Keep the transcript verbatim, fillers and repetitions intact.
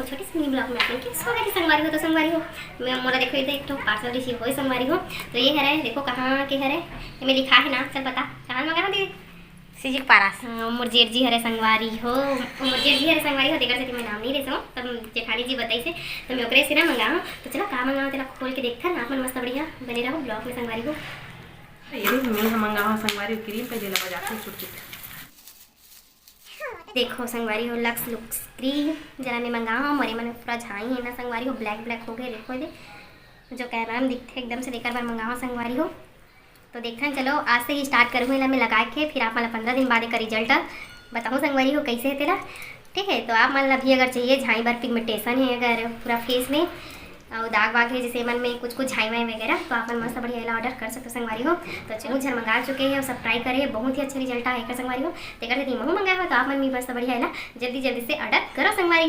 छोटे से mini blog में आप मन के स्वागत हे संगवारी हो। तो संगवारी हो, मैं मोला देखो इधर एक ठो पार्सल रिसीव होए संगवारी हो। तो ये हरे, देखो कहाँ के हरे, ये में लिखा है ना, चल बता, कहाँ मंगा हो दीदी? सीजी के पारा से। हाँ, मोर जेठ जी हरे संगवारी हो, मोर जेठ जी हरे संगवारी हो, तेकर सेती मैं नाम नहीं ले सकूँ, तब जेठानी जी बताइस हे, तो मैं ओकरे से ना मंगा हूँ। तो चलो का मंगा हूँ, तेला खोल के देखथन, आप मन मस्त बढ़िया बने रहो ब्लॉग में संगवारी हो। ये देख, मैं ह मंगा हूँ संगवारी हो क्रीम, पहले लगा जाते हैं छुटकी। देखो संगवारी हो, लक्स लुक्स क्रीम जरा मैं मंगा हूँ, मोरे मन में पूरा झाई है ना संगवारी हो, ब्लैक ब्लैक हो गए। देखो ये जो कैमरा में दिखते एकदम से, देकर बार मंगा हूँ संगवारी हो। तो देखथन, चलो आज से ही स्टार्ट करूँ एला मैं लगा के, फिर आप मन ला पंद्रह दिन बाद एकर रिजल्ट बताऊँ संगवारी हो कैसे है तेला। ठीक है, तो आप मन ला भी अगर चाहिए झाई बर पिगमेंटेशन है अगर पूरा फेस में, और दाग वाग है जैसे मन में कुछ कुछ झाई वाई वगैरह, तो आप मन मस्त बढ़िया एला ऑर्डर कर सकते हो संगवारी हो। तो चलो, झन मंगा चुके हैं और सब ट्राई करे, बहुत ही अच्छा रिजल्ट आया एकर संगवारी हो। तेकर सेती महू मंगाए हो, तो आप मन भी मस्त बढ़िया एला जल्दी जल्दी से ऑर्डर करो संगवारी हो।